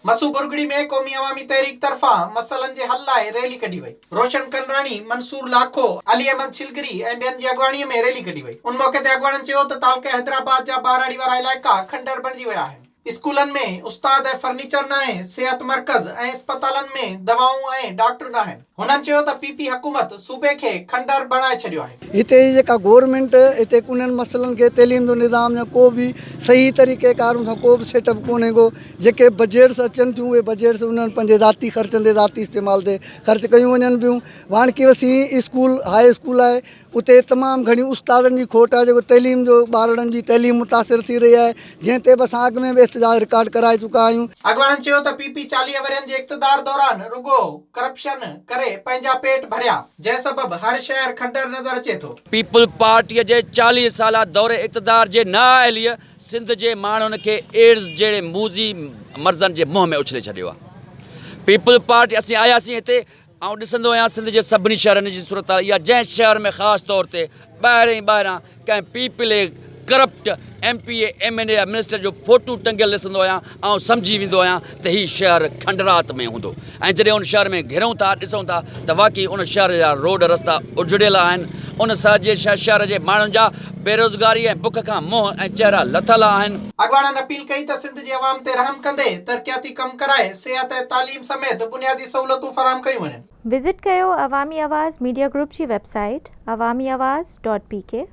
مسو ڀرڳڙي ۾ قومي عوامي تحريڪ طرفان مسئلن جي حل لاء ريلي ڪڍي وئي. روشن ڪنراڻي، منصور لاکو، علي احمد ڇلگري ۽ ٻين جي اڳواڻي ۾ ريلي ڪڍي وئي. ان موقعي تي اڳواڻن چيو ته تعلقه حيدرآباد جا ٻهراڙي وارا علائقا کنڊر بڻجي ويا آهن. اسڪولن ۾ استاد ۽ فرنيچر ناهي، صحت مرڪز ۽ اسپتالن ۾ دوائون ۽ ڊاڪٽر ناهن. هنن چيو ته پي پي حڪومت صوبي کي کنڊر بڻائي ڇڏيو آهي. هتي جي جيڪا گورنمينٽ هتي انهن مسئلن کي تعليم جو نظام يا ڪو به صحيح طريقي ڪار ان سان ڪو به سيٽ اپ ڪونهي ڪو جيڪي بجيٽس اچن ٿيون اهي بجيٽس انهن پنهنجي ذاتي خرچن تي ذاتي استعمال تي خرچ ڪيون وڃن پيون واڻڪي وسي اسڪول هاء اسڪول آهي اتي تمام گهڻي استادن جي کوٽ آهي جيڪو تعليم جو ٻارڙن جي تعليم متاثر ٿي رهي آهي جنهن تي به اسان اڳ ۾ به احتجاج رڪارڊ ڪرائي چڪا آهيون. اڳواڻن چيو ته پي پي 40 ورهين جي اقتدار دوران رڳو ڪرپشن ڪري پنهنجا پيٽ ڀريا جنهن سبب هر شهر کنڊر نظر اچي ٿو. پيپلز پارٽيء جي 40 سالا دور اقتدار جي نااهليء سنڌ جي ماڻهن کي ايڊز جهڙي موذي مرضن جي منهن ۾ اڇلي ڇڏيو آهي. پيپلز پارٽي اسين آياسين هتي آئون ڏسندو آهيان سنڌ جي سڀني شهرن جي صورتحال اها جنهن شهر ۾ خاص طور تي ٻاهر ۽ ٻاهران ڪنهن پي پلي corrupt M P A M N A يا منسٽر جو فوٽو ٽنگيل ڏسندو آهيان آئون سمجهي ويندو آهيان ته هي شهر کنڊرات ۾ هوندو ۽ جڏهن ان شهر ۾ گهرون ٿا ڏسون ٿا ته واقعي ان شهر جا روڊ رستا اجڙيل آهن ان سڄي شهر جي ماڻهن جا بيروزگاري ۽ بک کان منهن ۽ چهرا لٿل آهن. اڳواڻن اپيل ڪئي ته سنڌ جي عوام تي رحم ڪندي ترقياتي ڪم ڪرائي صحت ۽ تعليم سميت بنيادي سهولتون فراهم ڪيون وڃن. وزٽ ڪيو عوامي آواز ميڊيا گروپ جي website Awami Awaz dot P K.